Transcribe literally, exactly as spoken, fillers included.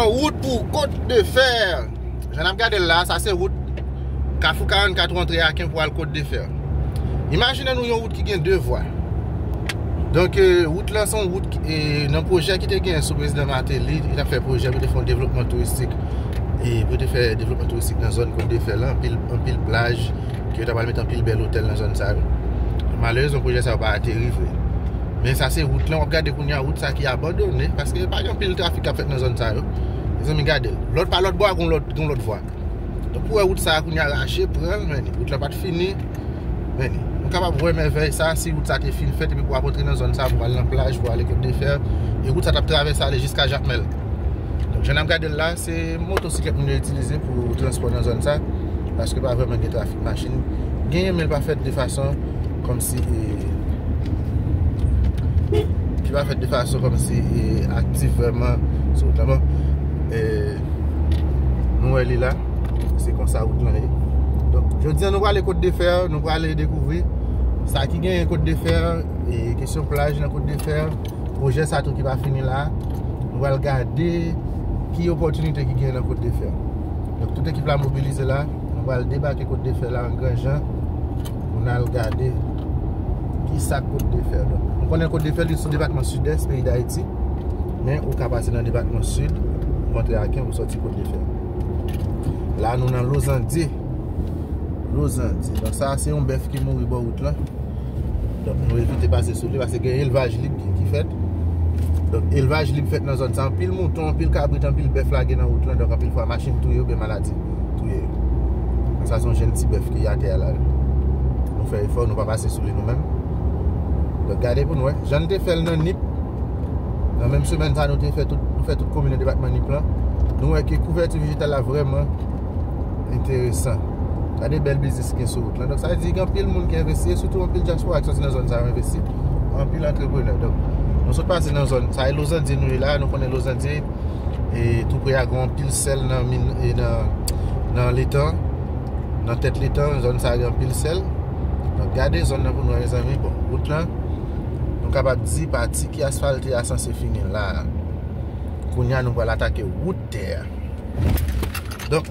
Wout pou Kot de Fè. Jan n ap gade l la, sa se wout Kafou karannkat rantre Aken pou al Kot de Fè. Imajine nou yon wout ki gen de vwa. Donk, eh, wout lan se yon wout ki, eh, nan pwojè ki te gen sou prezidan Martelly, li t ap fè pwojè pou te fè yon devlopman touristik. E pou te fè devlopman touristik nan zòn Kot de Fè la, anpil, anpil plaj, ki yo ta pral met anpil bèl otèl nan zòn sa yo. Malerezman, pwojè sa yo pa ateri vre. Men sa se wout lan, w ap gade kounye a wout sa ki abandone, paske pa gen anpil trafik k ap fèt nan zòn sa yo. Mezanmi, gade l. Lòt pa lòt bò a, gon lòt, gon lòt vwa. Donk, pou wè wout sa a kounye a rache, pran l, men wout lan pa t fini. Men nou kapab wè mèvèy sa, si wout sa te fin fèt, epi pou w ap antre nan zòn sa, pou w al nan plaj, pou w ale Kot de Fè, e wout sa t ap travèse ale jiska Jakmèl. Donk, jan n ap gade l la, se motosiklèt moun yo itilize pou transpò nan zòn sa, paske pa vrèman gen trafik machin. Genyen, men l pa fèt de fason kòmsi, eh, ki pa fèt de fason kòmsi, eh, aktif vrèman sou wout lan. Bon, eh, nou wè li la, se konsa wout lan ye. Donk, jodi a nou prale Kot de Fè, nou prale dekouvri sa ki genyen Kot de Fè, eh, kesyon plaj nan Kot de Fè, pwojè sa tou ki pa fini la. Nou pral gade ki opòtinite ki genyen nan Kot de Fè. Donk, tout ekip la mobilize la. Nou pral debake Kot de Fè la an gran jan pou n al gade ki sa Kot de Fè. Donk, nou konnen Kot de Fè li sou depatman Sidès peyi Dayiti, men ou ka pase nan depatman Sid, rantre Aken pou sòti Kot de Fè. La, nou nan Lozandye. Lozandye. Donk, sa se yon bèf ki mouri bò wout lan. Donk, nou evite pase sou li, paske gen elvaj lib ki, ki fèt. Donk, elvaj lib fèt nan zòn sa. Anpil mouton, anpil kabrit, anpil bèf lage nan wout lan. Donk, anpil fwa, machin touye yo, oubyen maladi touye yo. Sa se yon jenn ti bèf ki atè a la. Nou fè efò, nou pa pase sou li nou menm. Donk, gade pou nou wè. Jan n te fè l nan Nip, nan menm semèn sa, nou te fè tout, nou fè tout komin nan depatman Nip lan. Nou wè ke kouvèti vejetal la vrèman enteresan. Gade bèl biznis ki gen sou wout lan. Donk, sa vle di gen anpil moun ki envesti, e sitou anpil dyaspora ki sòti nan zòn sa yo envesti. Anpil antreprenè. Donk, nou sot pase nan zòn sa, e Lozandye nou ye la, nou konnen Lozandye, e tou pre a gen anpil sèl nan min, e nan, nan letan, nan tèt letan, zòn sa gen anpil sèl. Donk, gade zòn nan pou nou wè, mezanmi. Bon, wout lan, nou kapab di pati ki asfalte a sanse fini la. Kounye a, nou pral atake wout tè a. Donk,